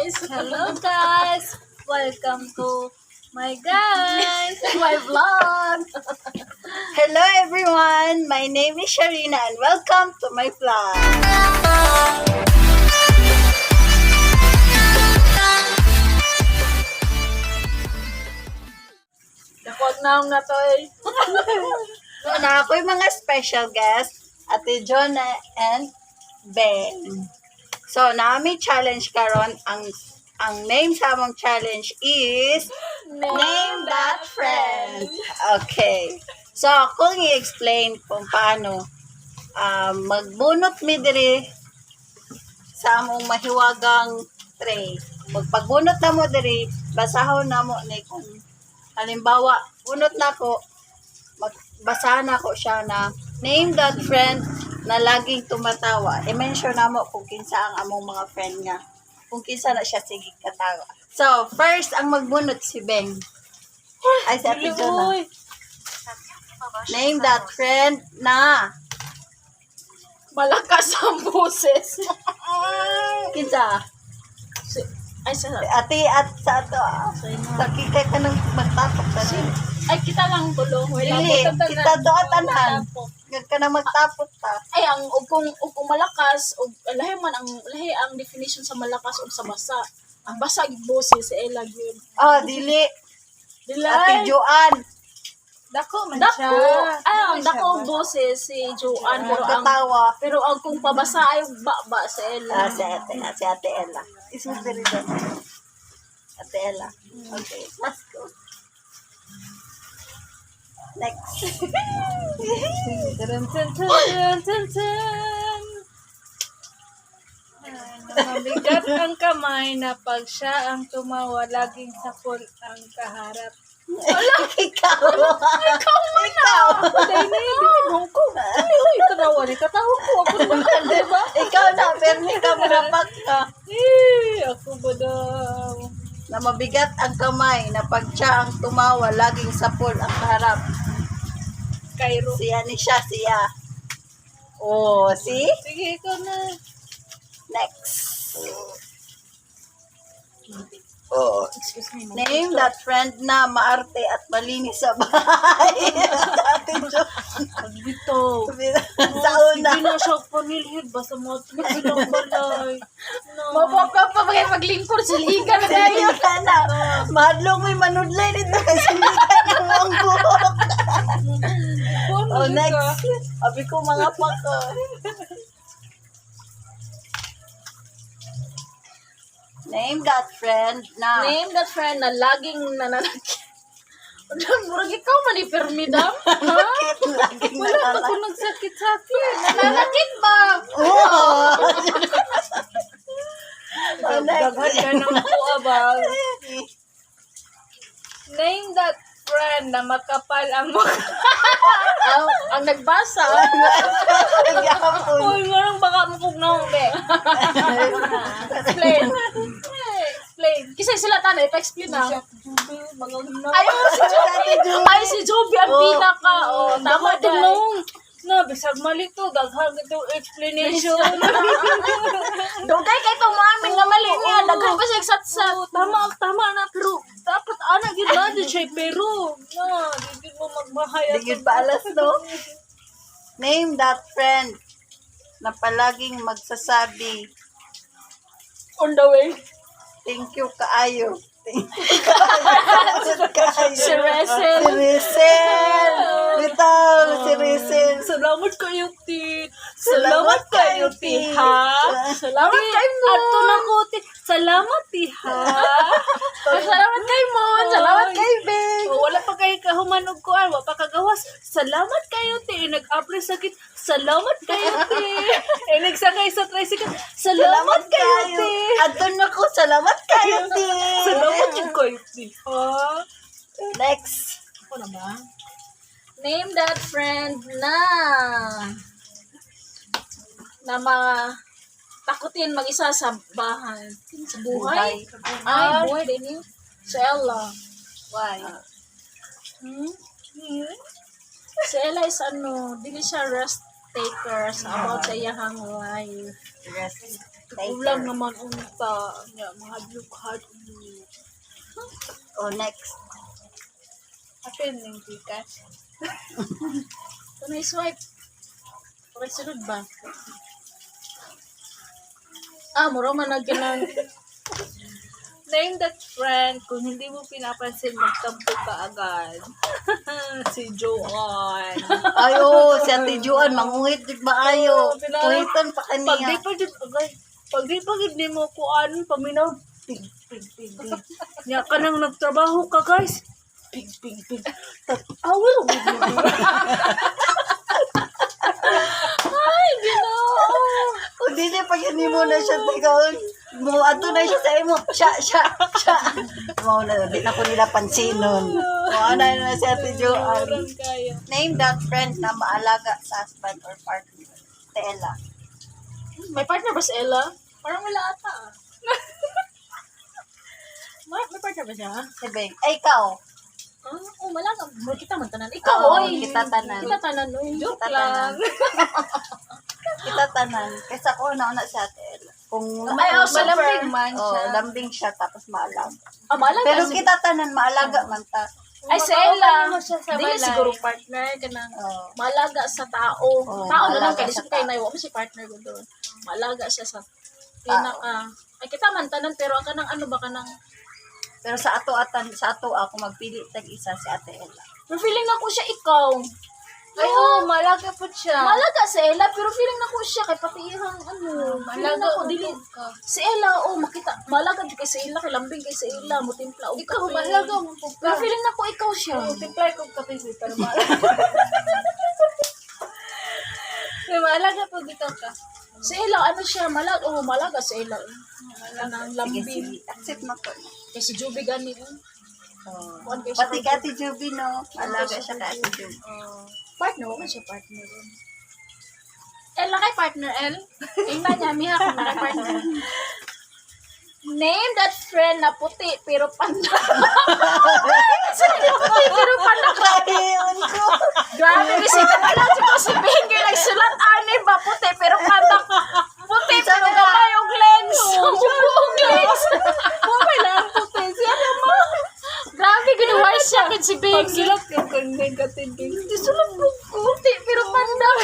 Guys! Hello guys! Welcome to my guys! My vlog! Hello everyone! My name is Sharina and welcome to my vlog. Dakwag na na to eh. So, na ako'y mga special guest, Ate Jonah and Ben. So, nami challenge karon ang name sa among challenge is Name That Friend. Okay. So, kung i-explain kung paano magbunot mi diri sa among mahiwagang tray. Pagpagbunot na mo diri, basahon na mo ni kung halimbawa, bunot na ko, magbasahan na ko siya na name that friend na laging tumatawa. I-mention na mo kung kinsa ang among mga friend nga. Kung kinsa na siya sige katawa. So, first ang magbunot si Beng. Ay, si Ate Jonah. Uy! Name that friend na Malakas ang boses. kinsa. Ay, sa, Ate at sa ato ah. Sa kikay ka nang magtapok sa ay, kita lang tulo. Wala Dili, mo kita do at anhan. Nga ka nang magtapok ta. Ay, ang og kung malakas og lahi man ang lahi ang definition sa malakas ug sa basa. Ang basa gid boses sa ila gyud. Ah, dili. Ate Dilay. Joanne, Dako man siya. Dako. Ay, ang siya dako ba? ang boses si Joanne pero ang magkatawa. pero ang kung pabasa ay baba sa ila. Ah, si Ate Ella. Ismo diri doon. Ate Ella. Okay, let's go. Next. Dun, dun, dun, dun, dun, dun. Ay, mabigat ang kamay na pag siya ang tumawa, laging sakol ang kaharap. Ikaw. Ikaw man. Ikaw. Patay na yun, di ko. Ay, uy, katawa ni katawa ko. Ako naman, di ba? Ikaw na, permi ka, manapak ka. Eh, ako ba daw? Na mabigat ang kamay, na pag siya ang tumawa, laging sapol ang kaharap. Cairo. Siya ni siya, siya. Oh, see? Sige, ikaw na. Next. Oh. Excuse me. Name that friend na maarte at malinis sa bahay. Ate Jo. Dito. Sa una. Hindi na siya panilhid. Basta mga tulog ng balay. No. Mapapa pa kay paglingkod siligan na Sayo ka na. Mahadlong mo'y manudlay nito kasi hindi ka na mo ang buhok. Kuwan Oh, mo next. Abi ko mga pako. Name that friend na Name that friend na laging nananakit. Murag ikaw man ni Permidam. Ha? laging Wala pa nananakit. ko nagsakit-sakit. Nananakit ba? Oh. Oh, next. Daghan ka ng kuha ba? Name that friend na makapal ang mukha. Ang nagbasa. Nagyapon. Uy, marang baka mukugnaw, be. Explain. Explain. Kasi sila tanay, pa-explain na. Mga gnaw. Ay, oh, si Joby. Ay, si Joby ang Oh. pinaka. Oh, tama Tama din. nung. Na, bisag mali to. Daghan itong explanation. Dugay kay to maamin nga mali niya. Daghan pa siya satsat. Oo, tama, tama na. Pero, dapat ana, gid na, di siya, pero, na, di gid mo magmahay. Di yun paalas, no? Name that friend na palaging magsasabi, On the way. "Thank you kaayo. Thank you kaayo." Kaayo. Si Russell. Si Rizel. Bitaw, si Rizel. Salamat kayo, ti. Salamat kayo, ti, ha? Salamat kay Mon. Ato na ko, ti. Salamat, ti, ha? Salamat kay Mon. Salamat kay Beng. O, wala pa kayo kahuman og kuan, wa pa kagawas. Salamat kayo, ti. Nag-apply sakit. Salamat kayo, ti. Eh, nagsakay sa tricycle. Salamat kayo, ti. Ato na ko, salamat kayo, ti. Salamat yun kayo, ti, ha? Next. Ako na ba? Name that friend na na mga takutin mag-isa sa bahay. Sa buhay? Ay, buhay din yun. Si Ella. Why? Hmm? Si Ella is ano, dili siya rest taker sa about sa iyahang life. Rest. Ulang naman unta. Nya, mahadlok hadlok. Oh, next. Apil ning Gcash. Ito na swipe. Okay, sunod ba? Ah, mura man nagkanang. Name that friend. Kung hindi mo pinapansin, magtampo ka agad. Si Joanne. Ayo, si Ate Juan, mangungit jud maayo. Oo, pinala- Uhiton pa Pag di kaniya. pa jud agay, pag di pa gid nimo kuan paminaw, pig pig pig pig. Nya ka nang nagtrabaho ka, guys. Pig pig pig. Tat awil gud mo. Ay, ginoo! Kung di niya pag hindi mo na siya tigaon, mo ato na siya sa imo. Siya, siya, siya. Mao na, di na ko nila pansinon. Mao na na si Ate Joan. Murang kaya. Name that friend na maalaga sa husband or partner. Tela. May partner ba si Ella? Parang wala ata ah. May partner ba siya? Si Beng. Ay, ikaw. Ah, oh, wala ka. Mo kita man tanan. Ikaw, Oo, oy. kita tanan. Kita tanan, oy. Joke Kita lang. tanan. Kita tanan. Kaysa ko na na si Ate Ella. Kung Ay, oh, super. Malambing man oh, siya. lambing siya tapos maalaga. Ah, malaga. Pero kita tanan maalaga man ta. Ay, si Ella. Makaupan mo siya sa Dili balay. siguro partner ka nang Oh. malaga sa tao. Oo, Tao na lang malaga kay sa di kay tao. naiwa mo si partner ko doon. Malaga siya sa pinaka. Ay, kita man tanan pero ang kanang ano ba kanang Pero sa ato atan sa ato ako magpili tag isa si Ate Ella. pero feeling na ko siya ikaw. Ay, oh, malaga po siya. Malaga si Ella pero feeling na ko siya kay pati ihang ano. Feeling Malaga na ko dili po ka. si Ella, oh, makita malaga jud kay si Ella kay lambing kay si Ella mo timpla og Ikaw, kape. malaga mo po ka. Pero feeling na ko ikaw siya. Oh, timpla ko kape si pero malaga. Pero malaga po dito ka. Si Ella ano siya, malaga, oh, malaga si Ella. Kanang Sige, lambing. sige. Accept na ko. Kay si Juby gani. Oh. Oh. Kuan kay siya Pati kay kay Ate Juby, no? Malaga siya kay Ate Juby. Oh. Partner, wala siya partner. Ella kay partner, El. Tingnan niya, miha kung na kay partner. Name that friend na puti pero pandak. Puti pero pandak. Ayun ko. Grabe, bisita ka lang si si Bengay nagsulat ani ba puti pero pandak. Puti pero gamay og legs. Og legs. Bumay lang puti siya naman. Grabe ginawa siya kay si Pag Bengay. sulat ka kung negative din. Di sulat ko puti pero pandak.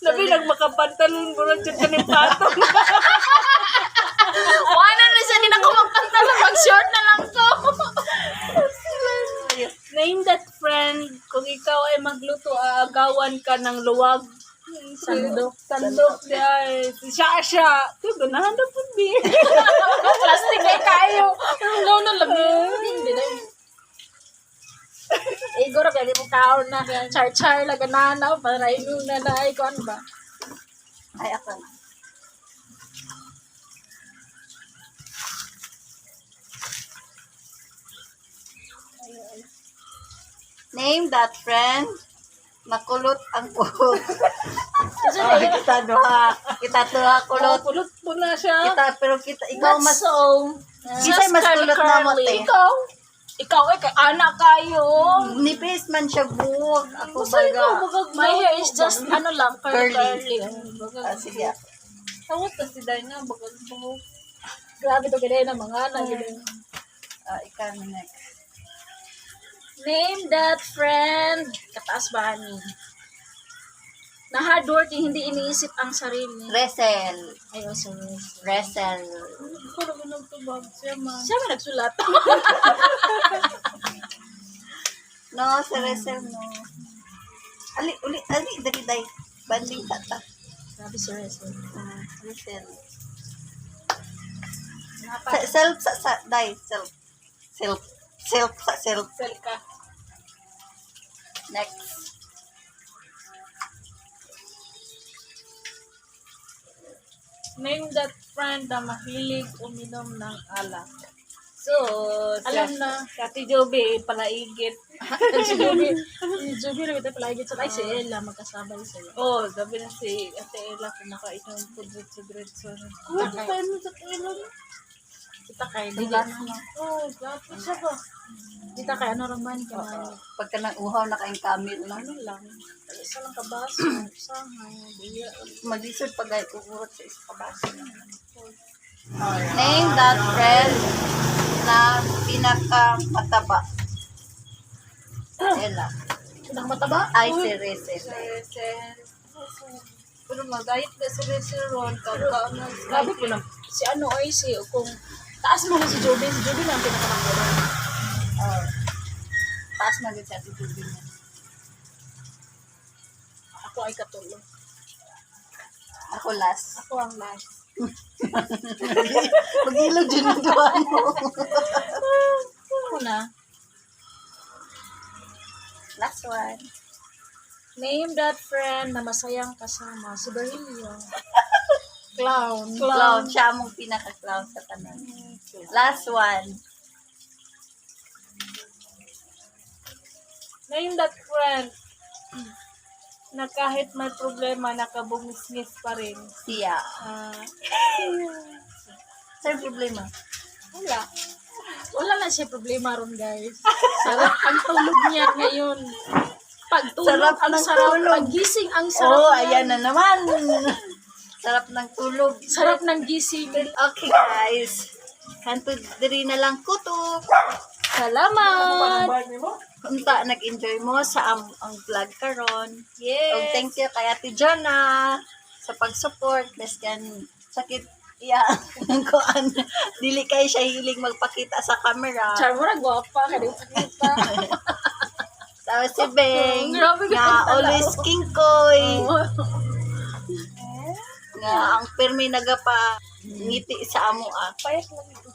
Labi lang makapantalon mo rin dyan ka ng patong. Wala na siya, di na ko magpantalon. Mag-short na lang ko. Name that friend. Kung ikaw ay magluto, aagawan ka ng luwag. Sandok. Sandok. Di ay. Siya, siya. Di, ganahan na po di. Plastic ay kayo. No, no, labi. Hindi na yun. Igor, kaya mo kaon na. Char-char, laganana, para inong na na. Ay, kuan ba? Ay, ako na. Name that friend. Makulot ang buhok. Kasi Oh, kita duha. Kita duha kulot. Kulot. Kulot po na siya. Kita, pero kita, ikaw Not mas, so. Kisa'y mas kulot na mo, te. Ikaw? Ikaw, eh, kay anak kayo. Nipis man siya buhok. Ako Basta ikaw, baga. bagag My hair is just, ano lang, curly, Curly. curly. Ah, sige. Tawad na si Dina, bagag buhok. Grabe to ganyan ang mga anak. Ah, ikaw na next. Name that friend. Kataas ba ni? Na hardworking, hindi iniisip ang sarili. Resel. Ay, oh, sorry. Resel. Hindi ko na nagtubag siya, man. Siya may nagsulat. No, si Resel, no. Ali, uli, ali, dali, day. Banding sa ta. Grabe si Resel. Ah, Resel. Self sa, day, self. Self. Self sa self. Sel ka. Next. Name that friend na mahilig uminom ng alak. So, Alam na. Si Ate Joby, palaigit. Si Juby. Si Juby na ito palagi. So, ay, si Ella, magkasabay sila. Oh, sabi na si Ate Ella, kumakain ng po diretso-diretso. Kuha Okay. tayo mo sa Ate Ella. Si Kita kay dili. Oh, gwapo siya ba? Kita kay ano raman kay man. Pagka nang uhaw na kayong camel, no? Ano lang. Isa lang ka baso. Usahay. Buya. Maglisod pag ay kukurot sa isa ka baso. Name that friend na pinakamataba. Ella. Pinakamataba? Ay, si Rachel. Si Rachel. Pero mag-diet na si Rachel ron. Pagkaon na Grabe po lang. Si ano ay si kung taas mo na si Joby, si Joby na ang pinakamataba. Oh. Taas na gud sa Ate Juby niya. Ako ay katulog. Ako last. Ako ang last. Mag-ilog dyan ang duwa mo. Ako na. Last one. Name that friend na masayang kasama. Si Barilio. Clown. Clown. Siya among pinaka-clown sa tanan. Last one. Name that friend na kahit may problema, nakabungisngis pa rin. Siya. Ah, Saan problema? wala. Wala na siya problema ron, guys. Sarap ang tulog niya ngayon. Pagtulog, Sarap ang ng sarap. tulog. Paggising, ang sarap. Oh, niya. ayan na naman. Sarap ng tulog. Sarap ng gising. Okay, guys. Kanto diri na lang kutok. Salamat! Unta nag-enjoy mo sa ang vlog karon. Yes! Og thank you kay Ate Jonna sa pag-support biskan sakit iya ang kuan dili kay siya hilig magpakita sa camera. Char mo na, gwapa. Kaya di ko pakita. Tapos si Beng Grabe ka nga tala. always kingkoy nga ang pirmi nagapa ngiti sa amo ah. Payat lang ito.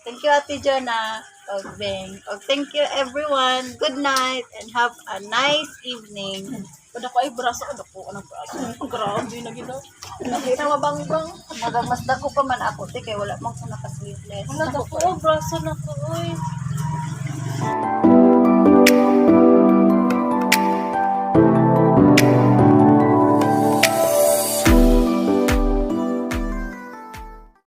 Thank you, Ate Jonah. Og Beng. Og thank you, everyone. Good night and have a nice evening. Wala ko ay braso. Ano ko? Anong braso? Grabe na gina. Nakita mabangbang. Magang mas dako pa man ako, te, kay wala man ko naka-sleeveless. Wala, dako. Oh, braso na ko, oy.